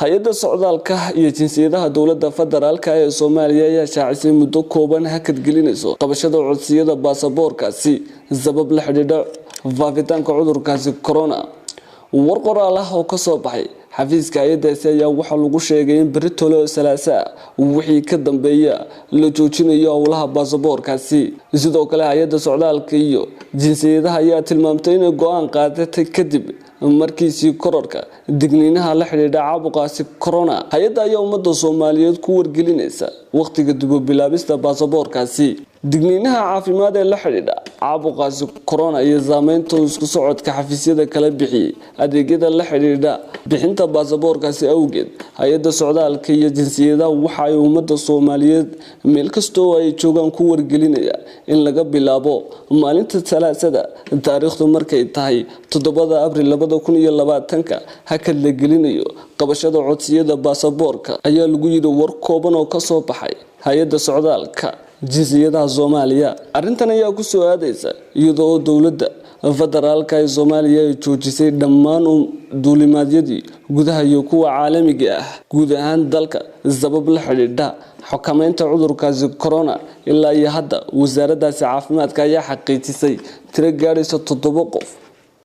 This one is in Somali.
Hay-adda socdaalka iyo jinsiyadaha dowladda federaalka ee Soomaaliya ayaa shaacisay muddo kooban hakad gelinayso qabashada codsiyada baasaboorkaasi sabab la xidhiidha faafitaanka cudurkaasi corona. War qoraal ah oo kasoo baxay xafiiska hay-adaasi ayaa waxaa lagu sheegay in beri tole oo Salaasa wixii ka dambeeya la joojinayo howlaha baasaboorkaasi. Sidoo kale, hay-adda socdaalka iyo jinsiyadaha ayaa tilmaamtay inay go-aan qaadatay kadib markiisii kororka digniinaha la xidhiidha caabuqaasi corona. Hay-adda ayaa ummadda Soomaaliyeed ku wargelinaysa waqtiga dibubilaabista baasaboorkaasi. Digniinaha caafimaad ee la xidhiidha caabuqaasi corona iyo saameynta isku socodka xafiisyada kala bixiyey adeegyada la xidhiidha bixinta baasaboorkaasi awgeed, hay-adda socdaalka iyo jinsiyadaha waxa ay ummadda Soomaaliyeed meel kastoo ay joogaan ku wargelinaya in laga bilaabo maalinta Salaasada, taariikhdu markay tahay 7-da Abril 2020-ka, hakad la gelinayo qabashada codsiyada baasaboorka, ayaa lagu yidhi war kooban oo kasoo baxay hay-adda socdaalka jinsiyadaha Soomaaliya. Arrintan ayaa kusoo aadaysa iyadoo oo dowladda federaalka ee Soomaaliya ay joojisay dhammaan duulimaadyadii gudaha iyo kuwa caalamiga ah guud ahaan dalka sabab la xidhiidha xakameynta cudurkaasi corona. Ilaa iyo hadda, wasaaraddaasi caafimaadka ayaa xaqiijisay tiro gaadhaysa 7 qof.